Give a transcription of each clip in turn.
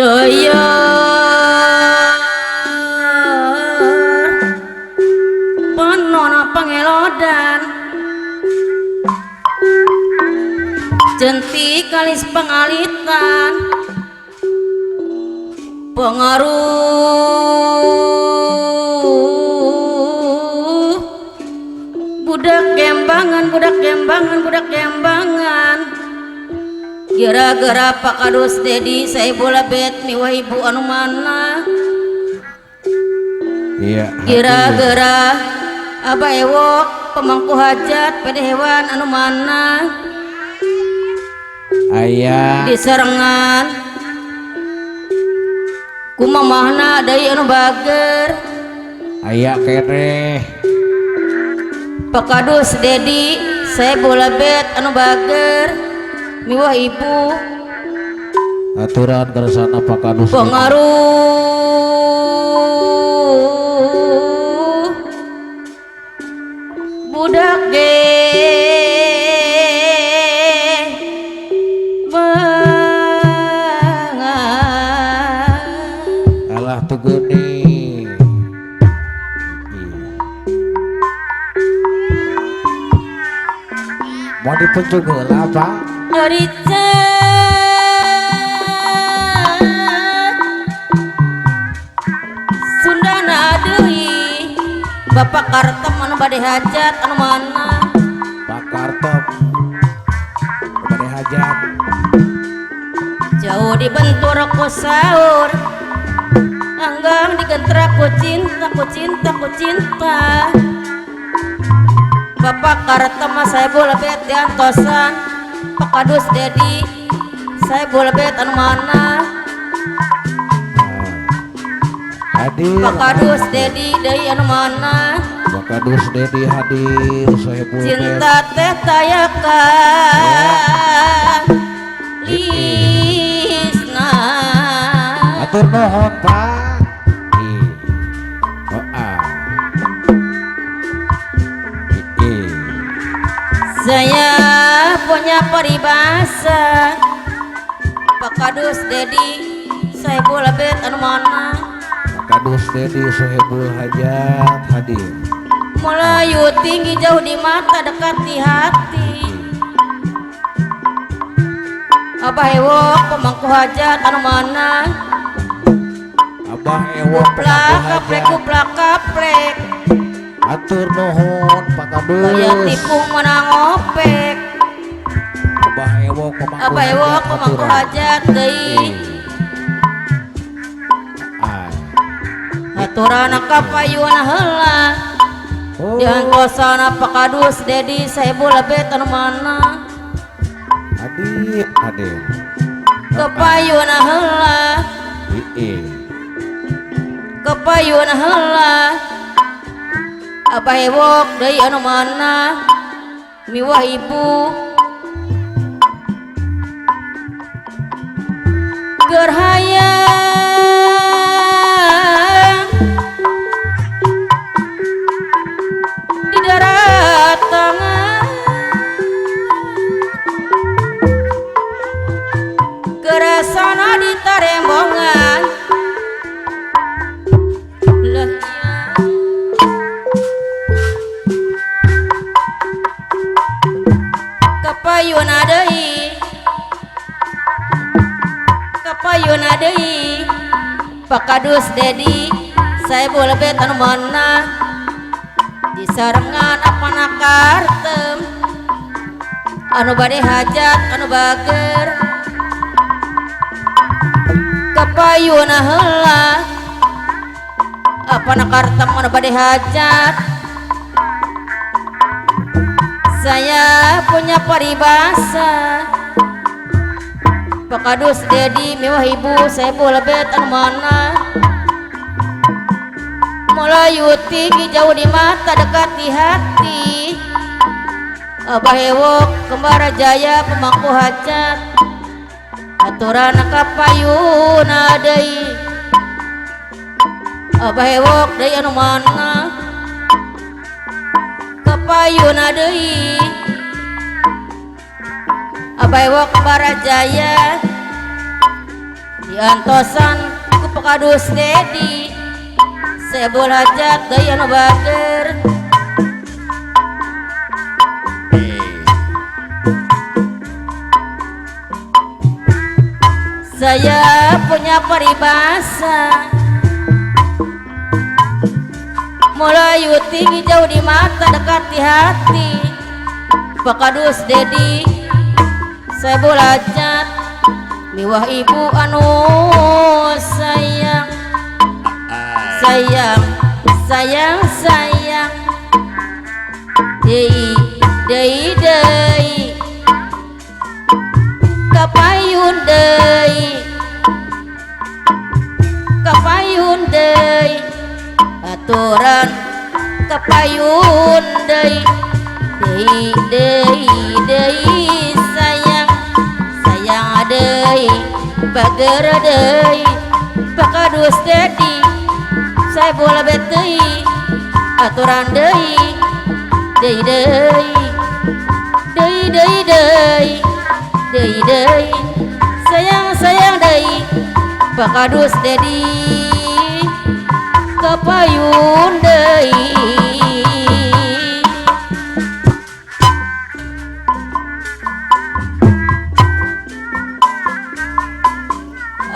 Doyor panona pangelodan jenti kalis pangalitan pengaruh budak gembangan budak gembangan budak gembangan gara-gara Pak Kadus Dedi saya bola bet miwah ibu anu mana. Iya. Gara-gara Abah Ewok pemangku hajat pada hewan anu mana. Ayah. Diserengan kumamahna deui anu bager. Aya keneh. Pak Kadus Dedi saya bola bet anu bager miwah ibu aturan kersana Pak Kadus pengaruh budak ge alah tuguni mau dipencung heula Pak. Rica Sundana deui Bapak Kartem anu bade hajat anu mana. Pak Kartem bade hajat jauh dibentur ku saur anggang digentrak ku cinta ku cinta ku cinta. Bapak Kartem mah saya boleh bet diantosan Pak Kadus Dedi saya boleh bet anu mana. Hadir. Pak Kadus Dedi deui anu mana. Pak Kadus Dedi hadir saya boleh cinta teh tayakan lisna. Atur nuhun Pak. Saya punya peribahasa Pak Kadus Dedi saya boleh bet anu mana. Pak Kadus Dedi sohibul hajat hadir. Melayu tinggi jauh di mata dekat di hati. Abah Ewok pemangku hajat anu mana. Abah Ewok pemangku hajat kuplak kaplek atur nuhun Pak Kadus. Kaya tipu menang opek. Abah Ewok pemangku Abah Ewok pemangku hajat deui. Aturan kapayuna heula. Diantosana Pak Kadus Dedi saya boleh bet anu mana. Hadir hadir. Kapayuna heula. Kapayuna heula. Abah Ewok deui anu mana miwah ibu keur hayang di darat tangan kerasana di tarembongan lah. Kapayuna deui kapayuna deui Pak Kadus Dedi saya boleh bet anu mana disarengan apana kartem anu bade hajat anu bager kapayuna heula apana kartem anu bade hajat. Saya punya paribasa Pak Kadus Dedi mewah ibu saya boleh bet anu mana. Melayu tinggi jauh di mata dekat di hati. Abah Ewok Kembara Jaya pemangku hajat aturan kapayuna deui Abah Ewok deui anu mana kapayuna deui Abah Ewok Kembara Jaya di Diantosan ku Pak Kadus Dedi Sohibul Hajat deui anu bager. Saya punya paribasa Melayu tinggi jauh di mata dekat di hati. Pak Kadus Dedi Sohibul Hajat miwah ibu anu sayang. Sayang sayang sayang deui deui deui kapayun deui kapayun deui aturan kapayun deui deui deui deui sayang sayang deui bager deui Pak Kadus Dedi Sohibul Hajat deui aturan deui deui deui deui deui deui deui deui sayang sayang deui Pak Kadus Dedi kapayun deui.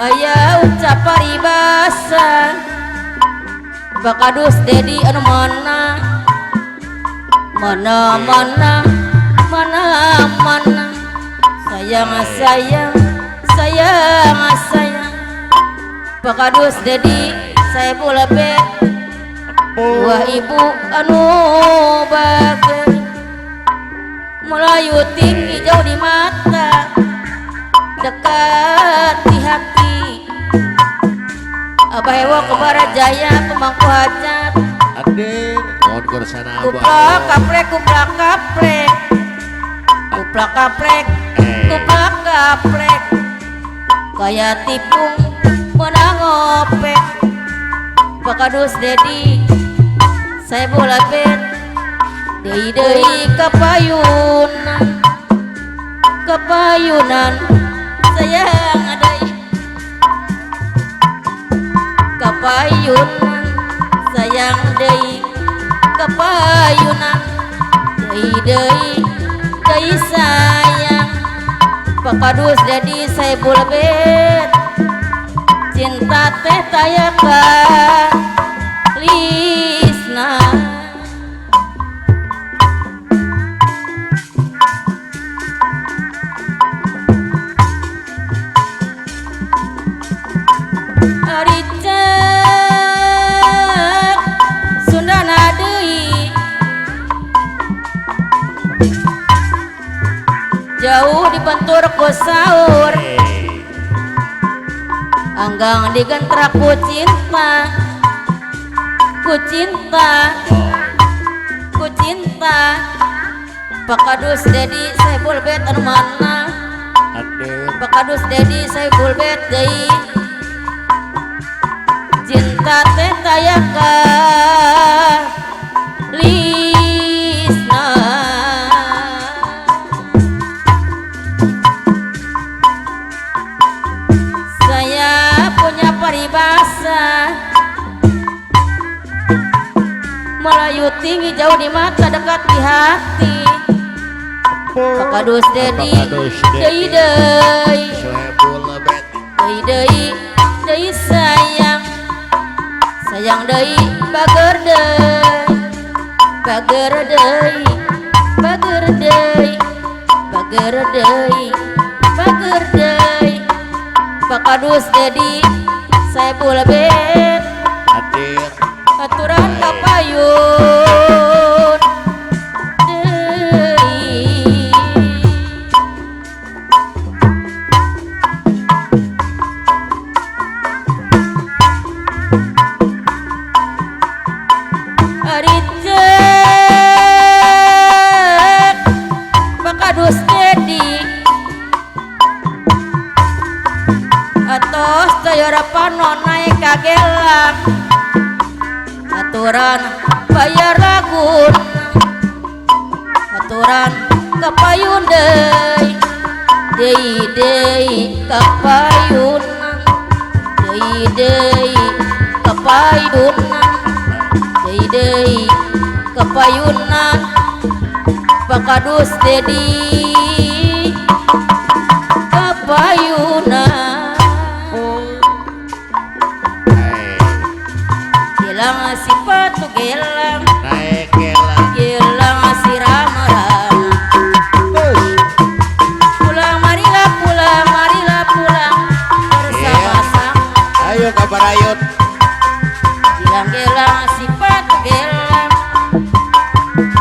Aya ucap paribasa Pak Kadus Dedi anu mana mana mana mana mana sayang sayang sayang sayang Pak Kadus Dedi Sohibul Hajat wah ibu anu bager Melayu tinggi jauh di mata dekat di hati. Abah Ewo Kebara Jaya pemangku hajat kuplak kaplek kuplak kaplek kuplak kaplek kuplak kaplek kaya tipung menang ngopek. Pak Kadus Dedi Sohibul Hajat deui deui kapayunan kapayunan sayang deui kapayunan sayang deui kapayunan deui deui deui sayang Pak Kadus Dedi Sohibul Hajat cinta teh taya kalisna. Ari cek Sundana deui jauh dibentur ku saur anggang digentrak ku cinta ku cinta ku cinta Pak Kadus Dedi Sohibul Hajat anu mana Pak Kadus Dedi Sohibul Hajat deui cinta teh taya kalisna. Saya punya paribasa Melayu tinggi jauh di mata dekat di hati. Pak Kadus Dedi deui deui deui deui deui sayang sayang deui bager deui bager deui bager deui bager deui bager deui Pak Kadus Dedi Sohibul Hajat aturan kapayun deui. Ari cek Pak Kadus Dedi atos toyora panon naik kagelang aturan bayar lagun aturan kapayun deui deui deui kapayun Deui kapayunan, deui deui kapayunan, Pak Kadus Dedi kapayunan. Gelang si patu gelang, naik gelang, gelang si rama-rama. Pulang marilah, pulang marilah, pulang bersama-sama. Ayo kabarayut. Gelang gelang si patu gelang,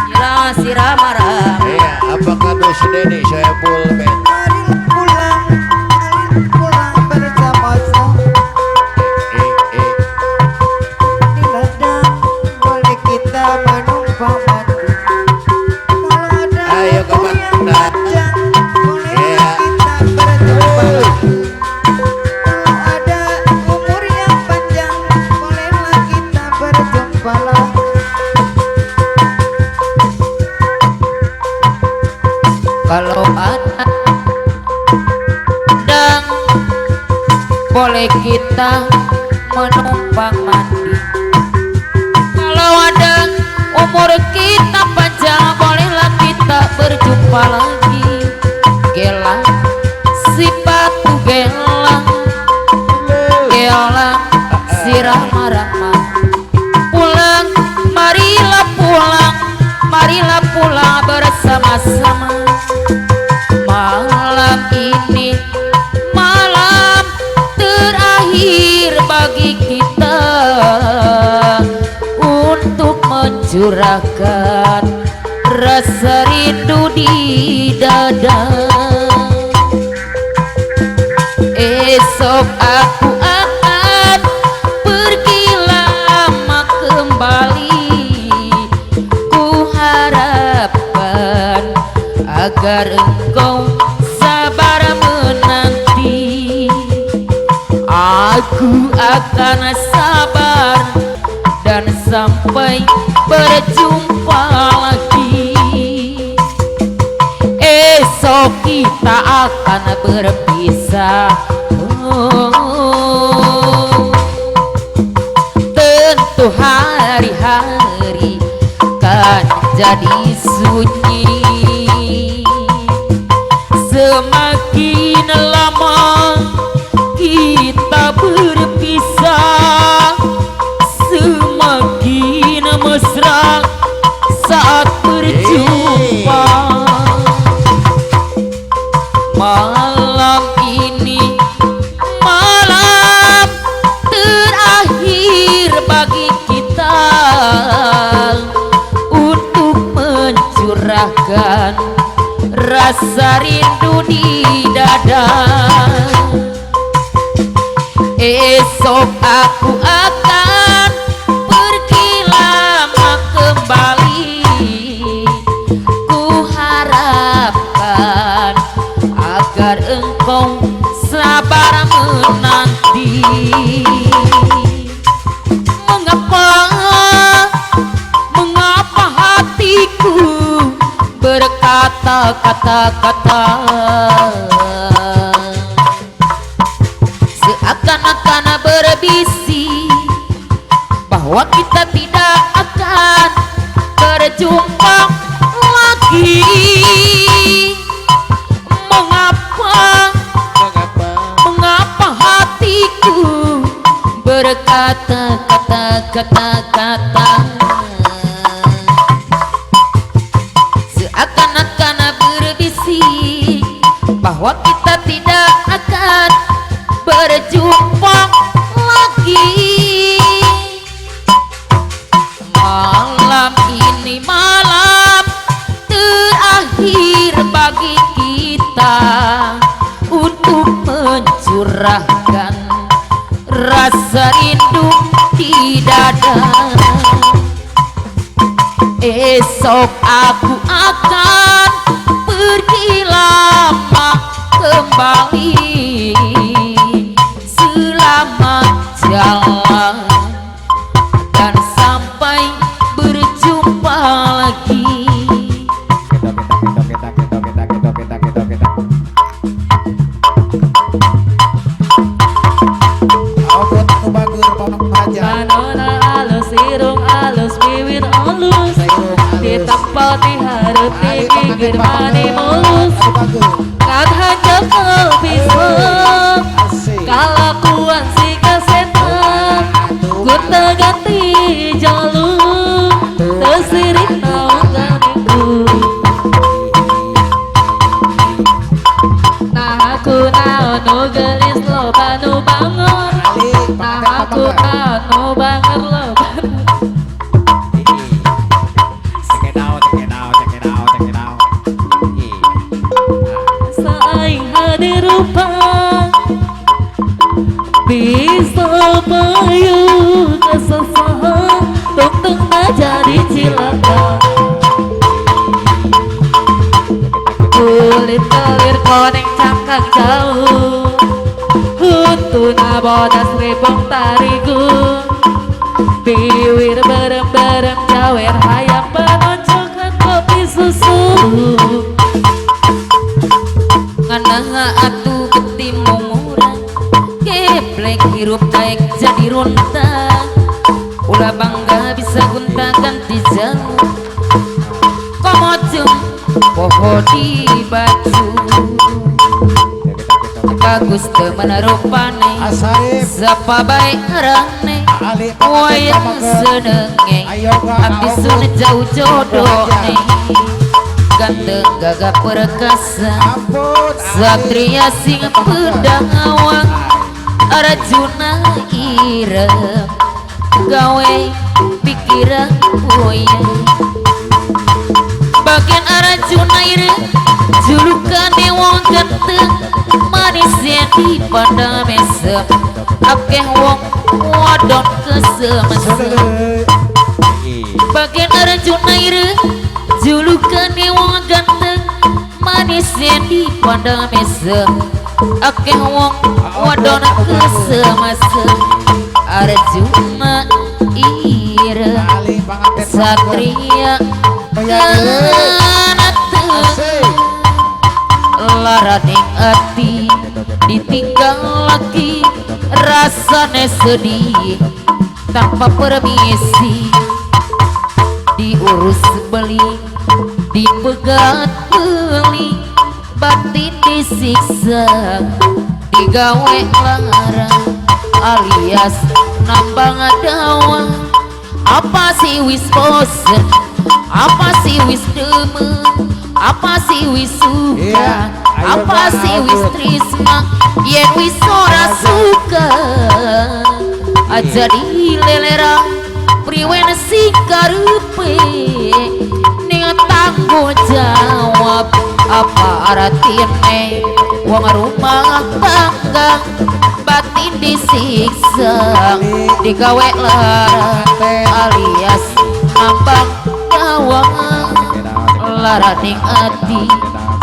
gelang si rama-rama. Iya, apa Kadus Dedi Sohebul Ben. Marilah pulang, marilah pulang bersama-sama. Di ladang boleh kita menumpang mandi. Kalau ada Ayo, umur yang kawan. panjang, bolehlah Iya. kita berjumpa lagi. Kalau ada umur yang panjang, bolehlah kita berjumpa lagi. Kalau ada dang boleh kita menumpang mandi. Kalau ada umur kita panjang, bolehlah kita berjumpa lagi. Gelang si batu gelang, gelang si rama-rama. Pulang marilah pulang, marilah pulang bersama-sama. Malam ini malam terakhir bagi kita untuk mencurahkan rasa rindu di dada. Esok aku akan pergi lama kembali. Ku harapkan agar engkau sabar menanti. Aku akan sabar dan sampai berjumpa lagi. Esok kita akan berpisah. Oh, tentu hari-hari kan jadi sunyi. Semakin lama kita berpisah, semakin mesra saat berjumpa. Malam ini malam terakhir bagi kita untuk mencurahkan rasa rindu di dada. Esok aku akan pergi lama kembali. Ku harapkan agar engkau sabar menanti. Mengapa, mengapa hatiku berkata-kata-kata seakan-akan berbisik bahwa kita tidak akan berjumpa lagi. Mengapa, Mengapa, mengapa hatiku berkata-kata-kata-kata seakan-akan berbisik bahwa kita tidak akan berjumpa lagi. Malam ini malam terakhir bagi kita untuk mencurahkan rasa rindu di dada. Esok aku akan pergi lama kembali. Selamat jalan dan sampai berjumpa lagi. Kita. Panona alus, irung alus, bibir alus, ditempo dihareup di gigir mani mulus. Kan hanjakal pisan, kalakuan si kasetan, ku teu ganti jalur, teu sirik naon ganiku. Nah aku naon nu geulis loba nu bangor, nah aku naon nu banger loba nu. Saing hadir rupa bisa payu kesesahan tungtungna jadi cilaka. Kulit kelir koneng cangkang jauh, huntuna bodas ribong tarigu, biwir berem-berem jawer hayam panoncokan kopi susu. Nganaha atuh beti mumurang, geblek hirup daek jadi runtang, ulah bangga bisa gonta ganti jalur, komo jeung poho di baju. Bagus teu mana rupane, sapa bae ngarane, wayang senenge, abdi sun jauh jodohne. Ganteng gagah perkasa, satria sing pedawang, Arjuna ireng, gawe pikiran puyeng. Bagian Arjuna ireng, julukane wong ganteng, manis yen dipandang mesem, akeh wong wadon kesemesem. Bagian Arjuna ireng, julukane wong ganteng, manis yen dipandang mesem, akeh wong wadon kesemesem. Arjuna ireng, satria ganteng, laraning ati ditinggal lagi, rasane sedih tanpa permisi, diurus beli, dipegat beli, batin disiksa, digawe lara alias nambang dawa. Apa sih wis bosen, apa sih wis demen, apa sih wis suka, apa sih wis trisma, yen wis ora suka aja dilelera priwen sing karepe ning tanggung jawab. Apa artine wong rumah tangga batin disiksa, digawe lara alias nambang dawa. Laraning ati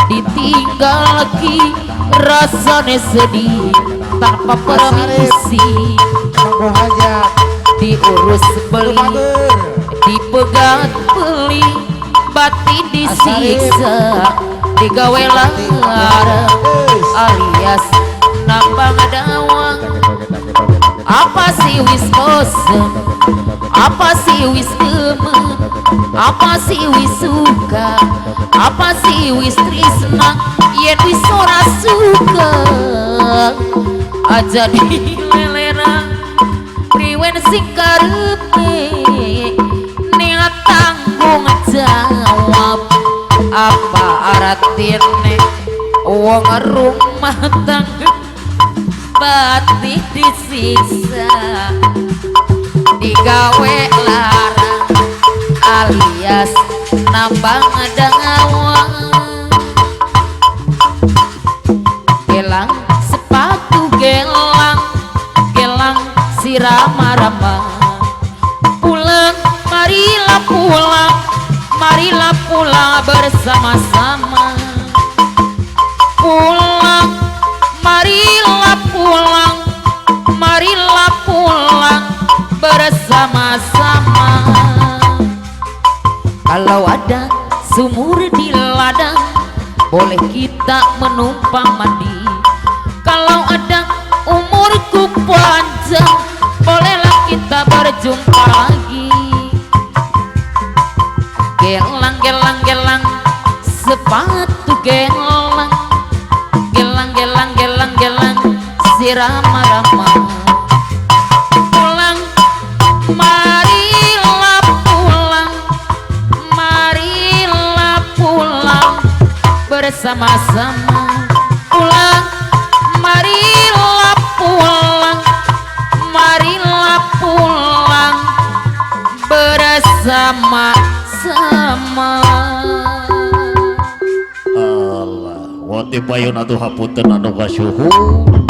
ditinggal lagi, rasane sedih tanpa permisi, diurus beli, dipegat beli, batin disiksa, digawe lara alias nambang dawa. Apa sih wis bosen, apa sih wis demen, apa sih wis suka, apa sih wis trisna, yen wis ora suka aja dilelera priwen sing karepe ning tanggung jawab. Apa artine wong rumah tangga batin disiksa, digawe lara alias nambang dawa. Gelang sepatu gelang, gelang sirama-rama, pulang marilah pulang, marilah pulang bersama-sama. Pulang marilah pulang, marilah pulang bersama-sama. Kalau ada sumur di ladang, boleh kita menumpang mandi. Kalau ada umurku panjang, bolehlah kita berjumpa. bersama-sama. Pulang, marilah pulang, marilah pulang bersama-sama. Pulang, marilah pulang, marilah pulang bersama-sama. Allah, wonten payun atuh hapunten anu kasuhun.